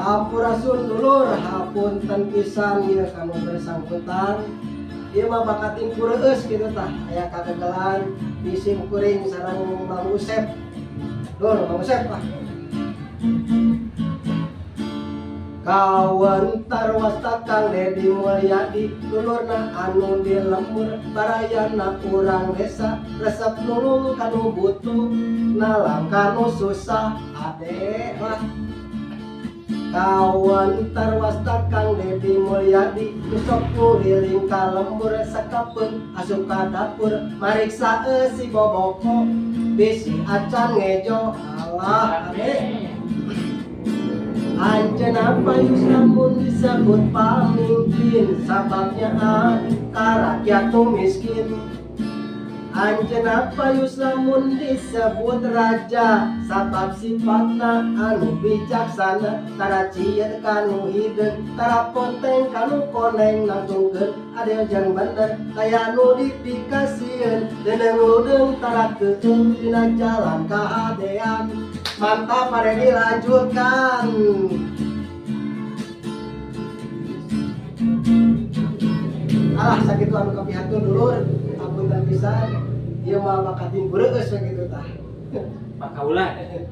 Sampurasun dulur, hapunten pisan ieu kanu bersangkutan. Ieu mah bakating kureus kitu tah, aya kagegelan di sim kuring sareng Mang Usep. Dul, Mang Usep ah. Kawentar wasta Kang Dedi Mulyadi, dulurna anu di lembur, barayana urang desa, resep nulung kanu butuh, nalang kanu susah, ade lah. Kawentar wasta Kang Dedi Mulyadi, nu sok nguliling ka lembur, sakapeung asup ka dapur, mariksa eusi boboko, bisi acan ngejo, alah ade. Anjeunna payus lamun disebut pamimpin, sababnya ka rakyat nu miskin. Anjeunna payus lamun disebut raja, sabab sifatna anu bijaksana, tara cieut kanu hideung, tara ponteng kanu koneng, nangtungkeun adil jeung bener, taya nu dipikasieun, deundeung ludeung tara keueung dina jalan kahadean. Mantap, Pak Dedi, lanjutkan. Alah, sakitu anu kapihatur dulur, apunten pisan. Ieu mah bakating beureus we kitu tah. Pak Kaula.